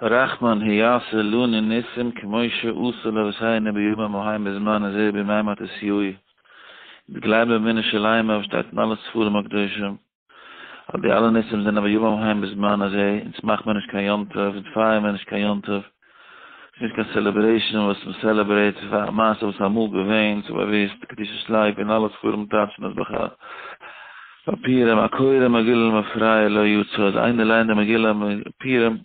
הרחמן הוא יעשה לנו ניסים כמו שעשה לאבותינו בימים ההם בזמן הזה בימי מתתיהו. אונז גלייבן באמונה שלימה וואס שטייט אין אלע ספרים הקדושים אז די אלע ניסים זענען בימים ההם בזמן הזה, אונז מאכט מען נישט קיין יום טוב, אונז פייערן מיר נישט קיין יום טוב, ס'איז נישט קיין celebration וואס מען celebrate פאר א מעשה וואס איז אמאל געווען, ס'איז באוויסט, קדושת לוי און אלע ספרים טייטשן עס בכלל. ביי פורים, הקורא מגילה למפרע לא יצא, אז איינער ליינט די מגילה פורים,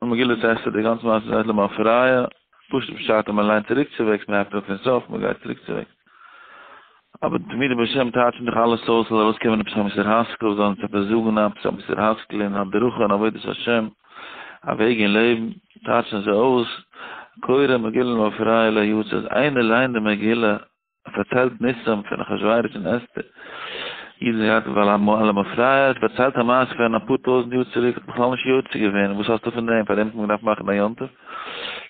און מגילת אסתר די גאנצע מעשה זייט למפרע, פשוט פשט אז מען ליינט צוריק צו וועגס, מען הייבט אן פון סוף, מען גייט צוריק צו וועגס. אבער תלמידי בעל שם טייטשן דאך אלעס אויס, ס'זאל ארויסקומען עפעס א מוסר השכל, זאלן אונז עפעס זאגן עפעס א מוסר השכל און הדרכה אין עבודת השם, א וועג אין לעבן, טייטשן זיי אויס, קורא מגילה למפרע לא יצא, אז איינער ליינט די מגילה, ער פארציילט ניסים פון אחשורוש און אסתר, אידן געהאט ווייל א למפרע האט פארציילט א מעשה פון אפאר טויזנט יאר צוריק האט בכלל נישט יוצא געווען, וואס האסטו פון דעם, פאר דעם האט מען געדארפט מאכן א יום טוב?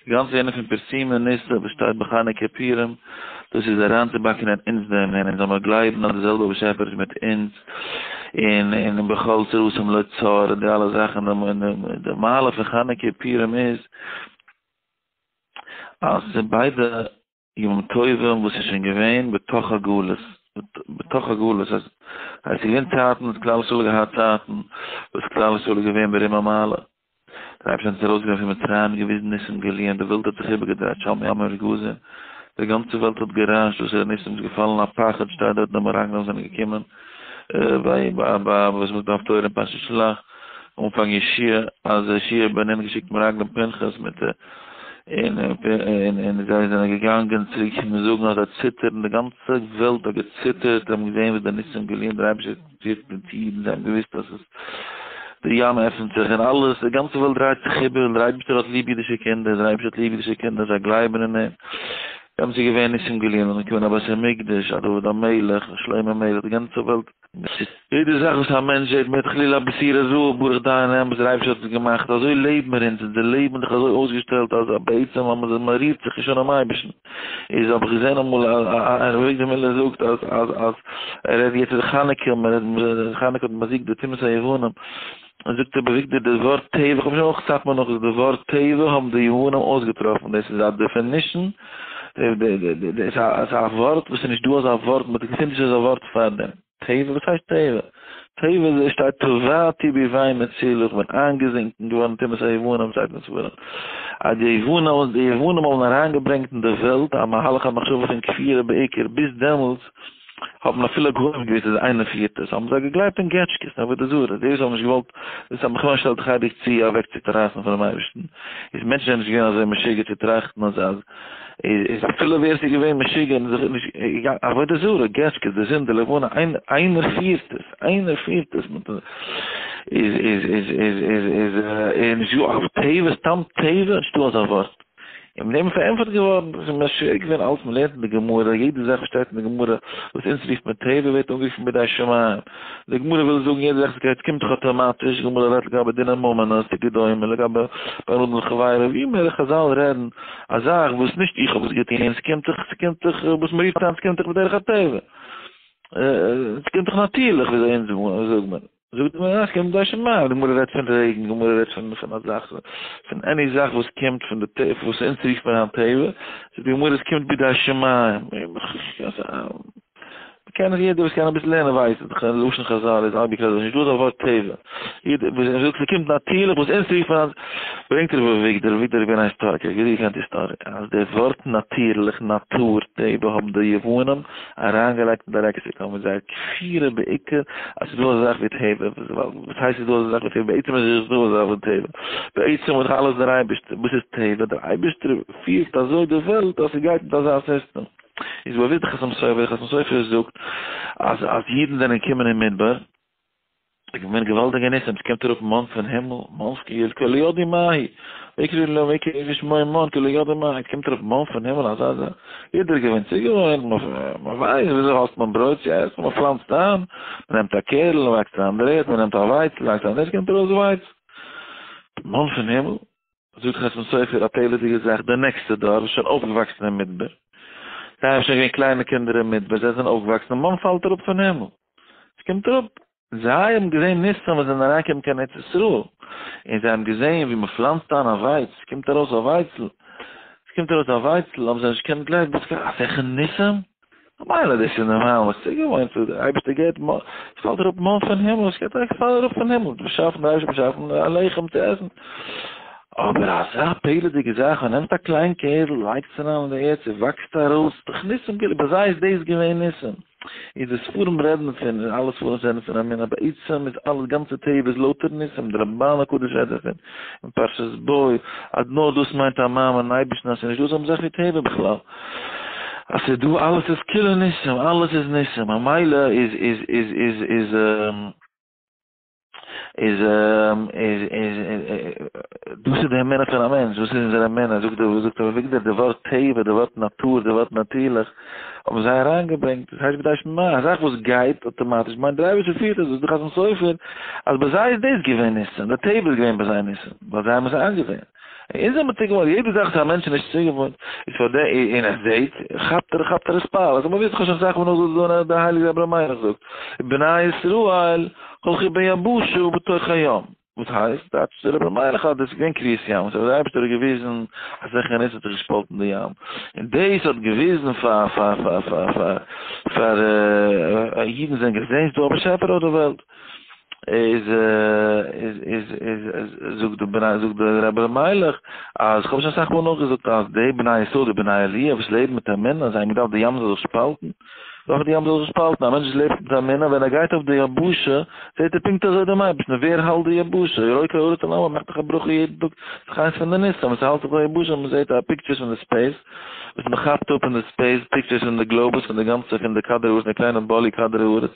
די גאנצע ענין פון פרסומי ניסא וואס שטייט בחנוכה פורים, דאס איז אריינצובאקן אין אונז דעם ענין, זאל מען גלייבן אז די זעלבע באשעפער איז מיט אונז, און און בכל צרתם לו צר און די אלע זאכן, די מעלה פון חנוכה פורים איז אז ביידע ימים טובים וואס איז שוין געווען בתוך הגלות, בתוך הגלות, אז עס איז געווען צייטן וואס כלל ישראל האט געהאט צייטן וואס כלל ישראל איז געווען ברום המעלה, דער אייבערשטער האט אונז ארויסגענומען פון מצרים, געוויזן ניסים גלויים, די וועלט האט זיך איבערגעדרייט, שלמו עמי רגזין, די גאנצע וועלט האט גערעשט, וואס איז ניסים, איז געפאלן א פחד, שטייט דארט די מרגלים זענען געקומען, ביי ביי וואס מ'זאגט אויף תורה אין פרשת שלח, אנפאנג יהושע, אז יהושע בן נון געשיקט מרגלים פנחס מיט די. און און זיי זענען געגאנגען צוריק און זאגן אז זיי ציטערן, די גאנצע וועלט האט געציטערט, זיי האבן געזען ווי די ניסים גלויים, דער אייבערשטער פירט מיט אידן, זיי האבן געוואוסט אז עס די ים עפנט זיך און אלעס, די גאנצע וועלט דרייט זיך איבער, דער אייבערשטער האט ליב אידישע קינדער, דער אייבערשטער האט ליב אידישע קינדער, זיי גלייבן אין אים, דעמאלטס איז געווען ניסים גלויים, נאכדעם געקומען א בית המקדש, א דוד המלך, שלמה המלך, די גאנצע וועלט. יעדע זאך וואס א מענטש זעט מיט חלילה א בשורה רעה, ברוך דיין האמת דער אייבערשטער האט עס געמאכט, אזוי לעבן מיר אונז, אונזער לעבן איז דאך אזוי אויסגעשטעלט אז בעצם אז מען מען רירט זיך נישט אנעם אייבערשטן, איז האב איך געזען אמאל א ר' אביגדור מילער זאגט אז אז אז ער רעדט יעצט איז חנוכה, מען רעדט חנוכה האט באזיגט די טומאת היוונים, זאגט ר' אביגדור די ווארט טבע, איך האב שוין אויך סאטמאר נאך געזאגט, די ווארט טבע האבן די יוונים אויסגעטראפן, דאס איז א definition, דאס איז א ווארט וואס איז נישט דא אזא ווארט, מען געפינט נישט אזא ווארט פאר דעם. טבע? וואס הייסט טבע? טבע איז עס שטייט טבעתי ביון מצולה, איך בין איינגעזינקן געווארן אין טומאת היוונים שטייט אין ספרים אז די יוונים די יוונים האבן אריינגעברענגט אין די וועלט א מהלך המחשבה פון כפירה בעיקר, ביז דעמאלטס האט מען אפילו גוים געוואוסט אז איינער פירט עס, האבן זיי געגלייבט אין געטשקעס און עבודה זרה, די וואס האבן נישט געוואלט, דאס האט בכוונה שטעלט זיך אייביג צו אוועקצוטרייסן פונעם אייבערשטן, איז מענטשן זענען נישט געווען אזוי משוגע צו טראכטן אז אז איז אפילו ווער ס'איז געווען משוגע און זיך נישט עבודה זרה, געטשקעס, די זון, די לבנה, איינער פירט עס, איינער פירט עס, איז איז איז איז איז איז איז נישט דא אויף טבע, סתם טבע, נישטא אזא ווארט. און מיט דעם איז פארענטפערט געווארן, עס איז מיר שווער געווען אלץ מען לערנט אין די גמרא, יעדע זאך וואס שטייט אין די גמרא וואס אונז רופט מען טבע ווערט אנגערופן בידי שמים, די גמרא וויל זאגן יעדע זאך וואס גייט קומט דאך אטאמאטיש, די גמרא רעדט לגבי דיני ממונות וכדומה, לגבי בין אדם לחבירו, ווי מער חזל רעדן א זאך וואס נישט איך האב עס געטון, ס'קומט דאך, ס'קומט דאך וואס מען רופט היינט ס'קומט דאך בדרך הטבע, ס'קומט דאך נאטירליך וויאזוי אונז זאגן מיר. זאגט די גמרא, ס'קומט בידי שמים, די גמרא רעדט פון רעגן, די גמרא רעדט פון פון א זאך, פון any זאך וואס קומט פון די טבע, וואס אונז רופט מען היינט טבע, זאגט די גמרא עס קומט בידי שמים, מ'קען עס יעדער וואס קען אביסל לערנען ווייסט אז לשון חזל איז אייביג אזוי, נישטא אזא ווארט טבע, יעדער וואס זאגט ס'קומט נאטירליך וואס אונז רופט מען היינט, ברענגט ר' אביגדור, ר' אביגדור איז געווען א היסטאריקער, גוט געקענט היסטאריע, אז די ווארט נאטירליך, נאטור, טבע האבן די יוונים אריינגעלייגט אין די לעקסיקאן מיט זייער כפירה בעיקר אז ס'איז דא אזא זאך ווי טבע, וואס הייסט ס'איז דא אזא זאך ווי טבע? בעצם איז נישט דא אזא זאך ווי טבע, בעצם איז דאך אלעס דער אייבערשטער, וואס איז טבע? דער אייבערשטער פירט אזוי די וועלט אז ס'גייט מיט אזא סיסטעם. איז באוויסט די חתם סופר, די חתם סופר זאגט אז אז אידן זענען געקומען אין מדבר, איז געווען געוואלדיגע ניסים, ס'קומט אראפ מן פון הימל, מן כאילו כי לא ידעו מהו, ויקראו לו ויקראו לשמו מן כי לא ידעו מהו, ס'קומט אראפ מן פון הימל אזא זאך, יעדער איז געווען צוגעוואוינט, מ'ווייסט וויאזוי האסט מען ברויט צו עסן, מ'פלאנצט איין, מ'נעמט א קערל און לייגט אריין דער ערד, מ'נעמט א ווייץ, לייגט אריין דער ערד, ס'קומט ארויס ווייץ, מן פון הימל, זאגט חתם סופר א פלא'דיגע זאך, די נעקסטע דור איז שוין אויפגעוואקסן אין מדבר, זיי האבן שוין געווען קליינע קינדער אין מדבר, זיי זענען אויפגעוואקסן און מן פאלט אראפ פון הימל, עס קומט אראפ, זיי האבן געזען ניסים וואס זענען אריינגעקומען קיין ארץ ישראל. און זיי האבן געזען ווי מען פלאנצט איין א ווייץ, עס קומט ארויס א ווייצל, עס קומט ארויס א ווייצל, האבן זיי נישט געקענט גלייבן, וואס גייט, אזעלכע ניסים? מילא דאס איז נארמאל, מ'איז צוגעוואוינט צו דער אייבערשטער געבט מן, עס פאלט אראפ מן פון הימל, עס גייט אויך פאלן אראפ פון הימל, באשאפן דער אייבערשטער באשאפן א לחם צו עסן, אבער אזא פלא'דיגע זאך, מען נעמט א קליין קערל, לייגט עס אריין אין די ערד, ס'וואקסט ארויס, דאך ניסים גלויים, ביי זיי איז דאס געווען ניסים. איז די ספרים רעדן פון, און אלע ספרים רעדן פון אמונה, בעצם איז אלע גאנצע טבע איז לויטער ניסים, דער רמב"ן הקדוש רעדט דערפון, אין פרשת בא, אז נאר דאס מיינט א מאמין אין אייבערשטן אז ס'איז נישט דא אזא זאך ווי טבע בכלל, אז ס'איז דא אלעס איז כולו ניסים, אלעס איז ניסים, ממילא איז איז איז איז איז. איז איז איז דאס איז די אמונה פון א מענטש, דאס איז אונזער אמונה, זאגט דער זאגט רבי אביגדור, די ווארט טבע, די ווארט נאטור, די ווארט נאטירליך, האבן זיי אריינגעברענגט, דאס הייסט בידי שמים, א זאך וואס גייט אטאמאטיש, מיינט דער אייבערשטער פירט עס, זאגט דער חתם סופר, אז ביי זיי איז דאס געווען ניסים, די טבע איז געווען ביי זיי ניסים, ווייל זיי האבן עס איינגעזען. אונז האבן צוגעוואוינט, יעדע זאך וואס א מענטש איז נישט צוגעוואוינט, איז פאר דעם, און ער זעט, כאפט ער, כאפט ער עס פאר, אז מ'ווייסט דאך שוין אסאך מאל נאך דאס דער הייליגער רבי מיילעך זאגט, בני ישראל הלכו ביבשה בתוך הים, וואס הייסט, טייטשט דער רבי מיילעך אז דאס איז געווען קריעת ים סוף, דער אייבערשטער האט געוויזן אז זיכער נישט האט זיך געשפאלטן די ים, און דאס האט געוויזן פאר פאר פאר פאר פאר פאר אידן זענען געזען ס'איז דא א באשעפער אויף דער וועלט. איז איז איז איז זאגט די בני זאגט דער רבי ר' מיילעך אז כ'האב שוין אסאך מאל נאכגעזאגט אז די בני ישראל די בני עליה וואס לעבן מיט אמונה זיי האבן געדארפט די ים זאל זיך שפאלטן דאך די ים זאל זיך שפאלטן א מענטש וואס לעבט מיט אמונה ווען ער גייט אויף די יבשה זעט ער פונקט אזוי דעם אייבערשטן ווער האלט די יבשה ירוקה הארץ על המים מאכט דאך א ברכה יעדן טאג ס'איז דאך איינס פון די ניסים וואס ס'האלט זיך די יבשה מען זעט א pictures פון די space וואס מען כאפט אפ אין די space pictures פון די globus פון די גאנצע פון די כדור הארץ די קליינע באלי כדור הארץ.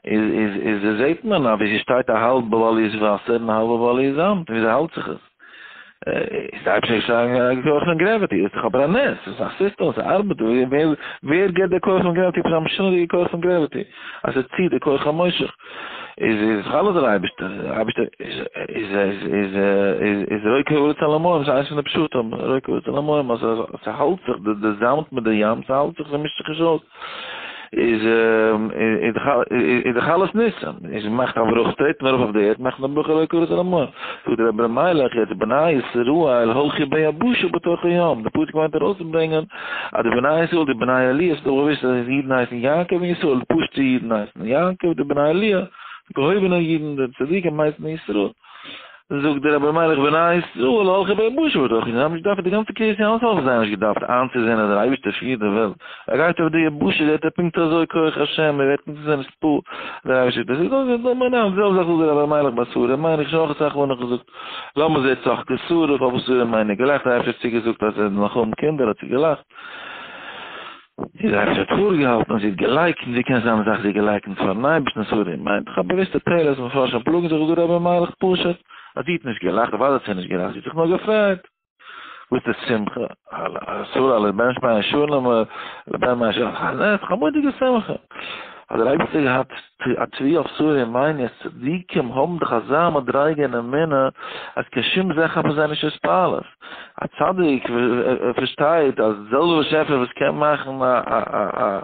איז איז איז זעהט מען אז ווי ס'שטייט א האלבע באלי איז וואסער און א האלבע באלי איז זאמד, וויאזוי האלט זיך עס? איז די אייבערשטער געשטאנען א כח פון gravity, איז דאך אבער א נס, ס'איז א סיסטעם, ס'ארבעט, ווער ווער געבט די כח פון gravity, עפעס א משונה'דיגע כח פון gravity, אז ס'ציט די כח המושך, איז איז דאך אלעס דער אייבערשטער, דער אייבערשטער איז איז איז איז איז רוקע הארץ על המים, ס'איז איינס פון די פשטים, רוקע הארץ על המים, אז ס'האלט זיך די זאמד מיט די ים, ס'האלט זיך, ס'מישט זיך נישט אויס. איז איז דאך אלעס ניסים, איז מאכט א ברכה, טרעט מען ארויף אויף די ערד, מאכט מען א ברכה לא קרא אלא מה. זאגט דער רבי ר' מיילעך, יעצט בני ישראל הלכו ביבשה בתוך הים, די פסוק מיינט ארויסצוברענגען אז די בני ישראל, די בני עליה, ס'איז דאך באוויסט אז אידן הייסן יעקב און ישראל, די פשוט'ע אידן הייסן יעקב, די בני עליה, די געהויבענע אידן, די צדיקים הייסן ישראל. זאגט דער רבי מיילעך בני ישראל הלכו ביבשה בתוך הים, זיי האבן נישט געדארפט די גאנצע קריעת ים סוף האבן זיי נישט געדארפט איינצוזען אז דער אייבערשטער פירט די וועלט, ער גייט אויף די יבשה זעט ער פונקט אזוי כח השם, ער ווערט פונקט אזוי נתפעל דער אייבערשטער, דאס איז דאס איז מיין די זעלבע זאך זאגט דער רבי מיילעך ביי שרה, מיין איך שוין אויך אסאך מאל נאכגעזאגט, למה זה צחקה שרה, פארוואס שרה מיין געלאכט, דער אייבערשטער האט צוגעזאגט אז זי וועט נאך האבן קינדער האט זי געלאכט. איז אפשר האט פארגעהאלטן אז זי האט געלייקנט, ווי קען זיין א זאך זי האט געלייקנט פארן אייבערשטן sorry, מיינט איך א באוויסטע פעלער אז מפרשים פלאגן זיך זאגט רבי מיילעך פשוט אז זי האט נישט געלאכט, אוודאי האט זי נישט געלאכט, זי האט זיך נאר געפרייט. וואס איז די שמחה? שרה לבן שמאי שלום לבן מאי שלום, א נס, א מורא'דיגע שמחה. האט דער אייבערשטער געהאט א תביעה אויף שרה אמנו אז צדיקים האבן דאך אזא מדריגה אין אמונה אז קיין שום זאך כאפן זיי נישט התפעלות. א צדיק פארשטייט אז די זעלבע באשעפער וואס קען מאכן א א א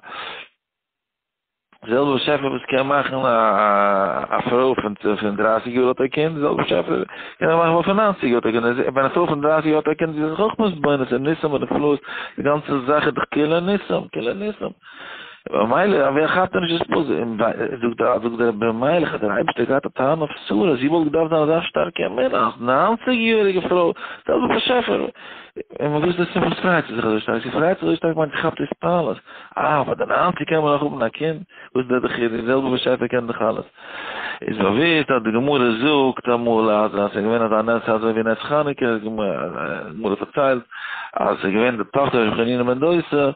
די זעלבע באשעפער וואס קען מאכן א א פרוי פון פון דרייסיג יאר האט א קינד, די זעלבע באשעפער קען אויך מאכן א פרוי פון ניינציג יאר האט א קינד, ווען א פרוי פון דרייסיג יאר האט א קינד איז זי אויך מתבונן, ס'איז ניסים ונפלאות, די גאנצע זאך איז דאך כולו ניסים, כולו ניסים. ממילא ווער כאפט דען נישט דאס פסוק? און זאגט דער זאגט דער רבי מיילעך אז דער אייבערשטער געהאט א טענה אויף שרה, זי וואלט געדארפט זיין אזא שטארקע אמונה, אז ניינציג יעריגע פרוי, זעלבע באשעפער, און וואס איז דאס וואס פרייט זי זיך אזוי שטארק? זי פרייט זיך אזוי שטארק מיינט זי כאפט התפעלות, אה ביי די ניינציג קען מען נאך האבן א קינד, וואס איז דער חידוש, די זעלבע באשעפער קען דאך אלעס. איז באוויסט אז די גמרא זאגט אמאל אז עס איז געווען אזא נס אזוי ווי נס חנוכה, די גמרא פארציילט אז עס איז געווען די טאכטער פון חנינא בן דוסא,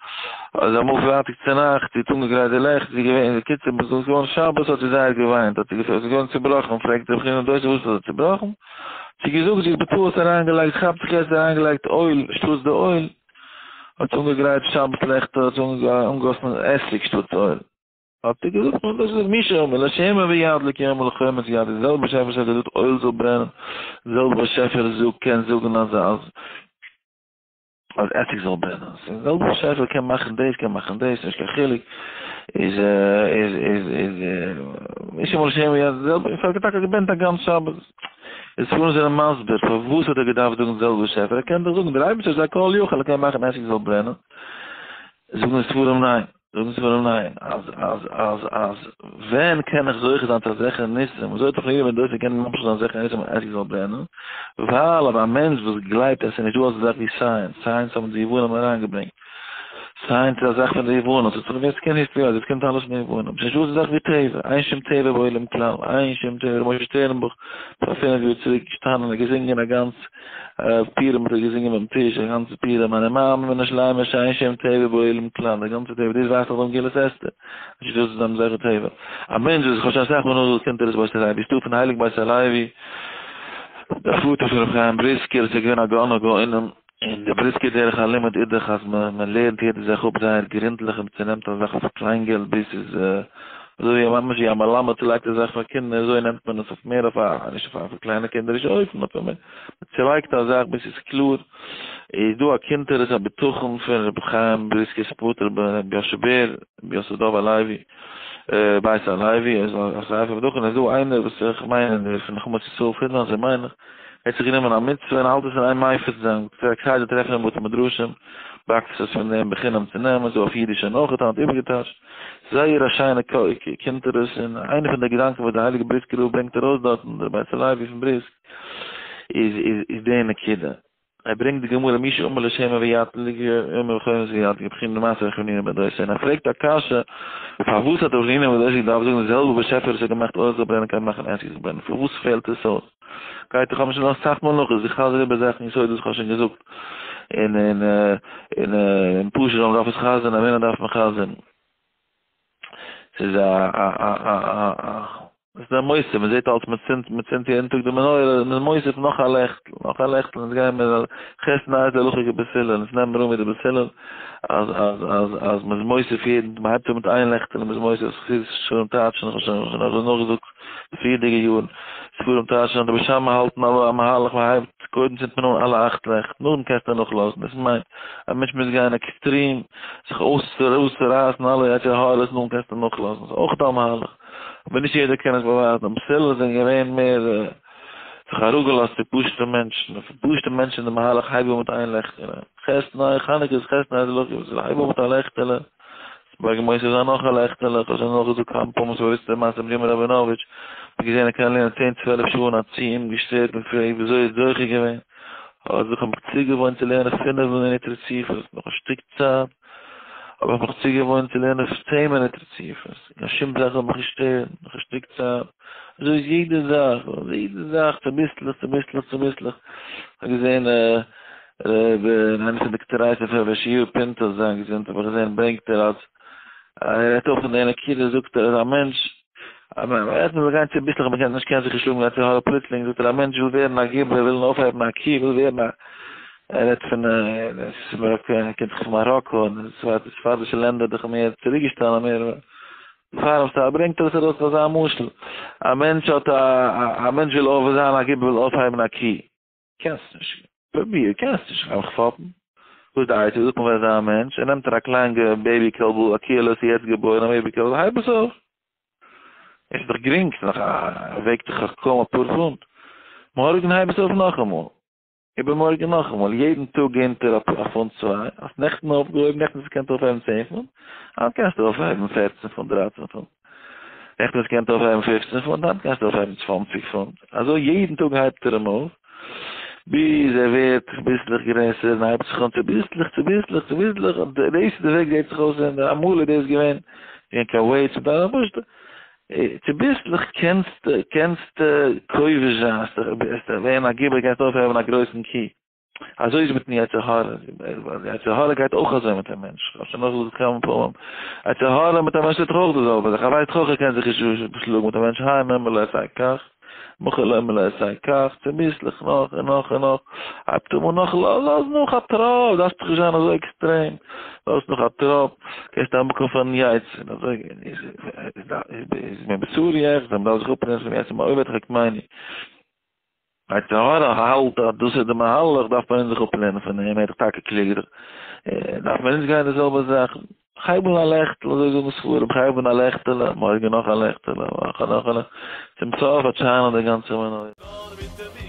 אז אמאל פרייטאג צונאכט זי האט אנגעגרייט די לעכט, זי איז געווען, בקיצור עס איז געווארן שבת האט זי זייער געוויינט, האט זי געפרעגט, זי איז געווארן צובראכן, פרעגט רבי חנינא בן דוסא וואס איז אזוי צובראכן? האט זי געזאגט זי האט בטעות אריינגעלייגט, כאפט זיך יעצט אריינגעלייגט אויל שטאטס די אויל, האט זי אנגעגרייט שבת לעכטער האט זי אנגעגאסן עסיג שטאטס אויל. האט ער געזאגט נאר דאס איז מי שאומר לשם ויד לקיים מלחמת יד, די זעלבע באשעפער וואס האט געזאגט אויל זאל ברענען, די זעלבע באשעפער זאגט קען זאגן אז אז. אז עסיג זאל ברענען. ס'איז די זעלבע באשעפער קען מאכן דאס קען מאכן דאס נישט קיין חילוק. איז איז איז איז איש אמר לשם יא די זעלבע און ס'האט טאקע געברענט א גאנץ שבת. די ספרים זענען מסביר פארוואס האט ער געדארפט זאגן די זעלבע באשעפער ער קען דאך זאגן דער אייבערשטער איז א כל יכול ער קען מאכן עסיג זאל ברענען. זאגן די ספרים ניין. זאגן ספרים ניין, אז אז אז אז ווען קען איך זוכה זיין צו אזעלכע ניסים, אזוי האט דאך יעדער בן דוסא קענען ממשיך זיין אזעלכע ניסים אז עסק זאל ברענען, ווייל אויב א מענטש וואס גלייבט אז עס איז נישט דא אזא זאך ווי science, science האבן די יוונים אריינגעברענגט, science איז א זאך פון די יוונים, ס'איז ווער ס'קען history ווייסט, עס קומט אלעס פון די יוונים, ס'איז נישט דא אזא זאך ווי טבע, אין שום טבע בעולם כלל, אין שום טבע, ר' משה שטערנבוך פאר פינף יאר צוריק געשטאנען און געזינגען א גאנץ פורים האט ער געזינגען ביים טיש א גאנצע פורים אני מאמין ונשלמה שאין שום טבע בעולם כלל, די גאנצע טבע דאס ווייזט דאך דעם מגילת אסתר, נישט דאס איז א זכר טבע. א מענטש וואס האט שוין אסאך מאל נאכגעזאגט קונטרס בית הלוי, ס'דא פון הייליגן בית הלוי, דער פאטער פון רבי חיים בריסקער, איז ער געווען א גאון הגאונים, און די בריסקער דרך הלימוד איז דאך אז מען לערנט יעדע זאך אפ זייער גרונטליך און מען צונעמט א זאך אויף קליין געלט ביז ס'איז אזוי ווי ממש ווי א מלמד צולייגט א זאך פאר קינדער אזוי נעמט מען עס אויף מער אויף א נישט אויף א קליינע קינדערישע אופן אבער מען צולייגט א זאך ביז ס'איז קלאר. איז דא א קונטרס הבטחון פון רבי חיים בריסקער'ס פאטער רבי יאשע בער, רבי יוסף דוב הלוי, בית הלוי, איז א ספר בטחון, איז דא איינער וואס איך מיין איז פון נחמת ישראל פרידמאן אזוי מיין איך, ער האט זיך גענומען א מצוה און האלט עס אין איין מפיץ זיין, כסדר טרעפן אין בתי מדרשים boxes פון דעם בחינם צו נעמען, ס'דא אויף אידיש שוין אויכעט היינט איבערגעטייטשט, זייער א שיינע קונטרס, און איינע פון די געדאנקען וואס די הייליגע בריסקער רב ברענגט ארויס דארטן, דער בית הלוי פון בריסק, איז איז די נקודה. ער ברענגט די גמרא מי שאמר לשמן וידליק אומר בחומץ וידליק בחינה מעשה ר' חנינא בן דוסא און ער פרעגט א קשיא פארוואס האט ר' חנינא בן דוסא געדארפט זאגן די זעלבע באשעפער וואס האט געמאכט אויל זאל ברענען קען מאכן עסיג זאל ברענען פארוואס פעלט עס אויס גייט איך האב שוין אסאך מאל נאך איך חזר איבער זאכן יסודות וואס איך האב שוין געזאגט און און און און פשוט אז מ'דארף עס חזר'ן אמונה דארף מען חזר'ן. ס'איז א א א א א א ס'איז א מוסיף, מען זעט אלץ מען צינדט מען צינדט יעדן טאג די מנורה, מען מוסיף נאך א לעכטל, נאך א לעכטל, אונז גייען מיר חית נייעס הלכה כבית הלל, אונז נעמען מיר אן ווי די בית הלל, אז אז אז אז מען איז מוסיף יעדן, מען הייבט אן מיט איין לעכטל און מען איז מוסיף, חסידישע ספרים טייטשן, איך האב שוין שוין אזוי נאכגעזאגט די פריערדיגע יארן, ספרים טייטשן אז די בית שמאי האלטן א מהלך, מען הייבט, קודם צינדט מען אן אלע אכט לעכט, נאכדעם קענסטו נאכלאזן, דאס מיינט, א מענטש מוז גיין עקסטרים, זיך אויסרייסן אלע יצר הרע'ס נאכדעם קענסטו נאכלאזן, ס'איז אויך א מהלך, אבער נישט יעדער קען עס באווייזן, בית הלל זענען געווען מער זיך אראפגעלאזט צו פשוט'ע מענטשן, און פאר פשוט'ע מענטשן איז די מהלך הייב אן מיט איין לעכטעלע, ח' ניי חנוכה איז ח' ניי איז לכה, הייב אן מיט א לעכטעלע, בארגן מוסיף זיין נאך א לעכטעלע, איך האב שוין נאכגעזאגט כמה פעמים ס'איז באוויסט די מעשה מיט יומי ראבינאוויטש, מ'האט געזען ער קען לערנען צען צוועלף שעה אין א צי אומגעשטערט, מ'פרעגט וויאזוי ער איז זוכה געווען, האט זיך האב איך צוגעוואוינט צו לערנען פינף מינוט רציפות, נאך א שטיק צייט האב איך מיך צוגעוואוינט צו לערנען צען מינוט רציפות, קיין שום זאך זאל מיך נישט שטערן, נאך א שטיק צייט, אזוי איז יעדע זאך, יעדע זאך צוביסלעך צוביסלעך צוביסלעך, כ'האב געזען ר' אין איינע פון די קטרייסן פון ר' יאיר פינטו זיין געזונט האב איך געזען ברענגט ער אז ער רעדט אויך פון די נקודה זאגט ער אז א מענטש אז מען רעדט מען זאל גיין צוביסלעך מען קען נישט קען זיך נישט שלאגן יצר הרע פלוצלינג זאגט ער א מענטש וויל ווערן א גיבור וויל אויפהייבן א קי וויל ווערן א ער רעדט פון קומט דאך פון מאראקא און ספרדישע לענדער דאך מער צוריקגעשטאנען מער פארן סטאר ברענגט ער עס ארויס פאר זיין משל א מענטש האט א א מענטש וויל אויף זיין א גיבור וויל אויפהייבן א קי קענסט נישט פרוביר קענסט נישט איך מיך פאפן וואס די עצה זאגט מען פאר אזא מענטש ער נעמט ער א קליין baby קעלבל א קיעלע עס איז יעצט געבוירן א baby קעלבל הייב עס אויף עס איז דאך גרינג ס'איז דאך א וועגט דאך קוים אפאר פונט מארגן הייב עס אויף נאכאמאל איבערמארגן נאכאמאל, יעדן טאג געבט ער א פונט צוויי, האסט נעכטן אויפגעהויבן, נעכטן האסטו געקענט אויפהייבן צען פונט, היינט קענסטו אויפהייבן פערצן פונט, דרייצן פונט, נעכטן האסטו געקענט אויפהייבן פופצן פונט, היינט קענסטו אויפהייבן צוואנציג פונט, אזוי יעדן טאג הייבט ער אים אויף, ביז ער ווערט ביסלעך גרעסער און הייבט זיך אן צוביסלעך, צוביסלעך, צוביסלעך, און דאס איז די וועג זעט זיך אויס, אמאל איז דאס געווען, געווען קיין weights, צוביסלעך קענסטו קענסטו כובש זיין, וועסטו ווערן א גיבור קענסטו אויפהייבן א גרויסן קי. אזוי איז מיטן יצר הרע, די יצר הרע גייט אויך אזוי מיט א מענטש, כ'האב שוין נאכגעזאגט כמה פעמים, יצר הרע מיט א מענטש טוט דאך אויך די זעלבע זאך, ער ווייסט דאך אויך ער קען זיך נישט שלאגן מיט א מענטש, היום אומר לו עשה כך, מחר לא אומר לו עשה כך, צוביסלעך נאך און נאך און נאך, הייבט אים אן נאך, לאז נאך א טראפ, דארפסט דאך נישט זיין אזוי עקסטרעם, לאז נאך א טראפ, געסט א מקום פארן יצר, אזוי איז מבשרי יחזה, מ'דארף זיך אפלערנען פון יצר, מאויבי תחכמני. יצר הרע האלט אז דאס איז די מהלך, דארף מען אונז זיך אפלערנען פון אים, ער איז דאך טאקע קלוגער. דארף מען אונז גיין די זעלבע זאך. הייב אן א לעכטל, אזוי זאגן ספרים, הייב אן א לעכטעלע, מארגן נאך א לעכטעלע, נאך א נאך א לעכטעלע, צום סוף וועט שיינען די גאנצע מנורה.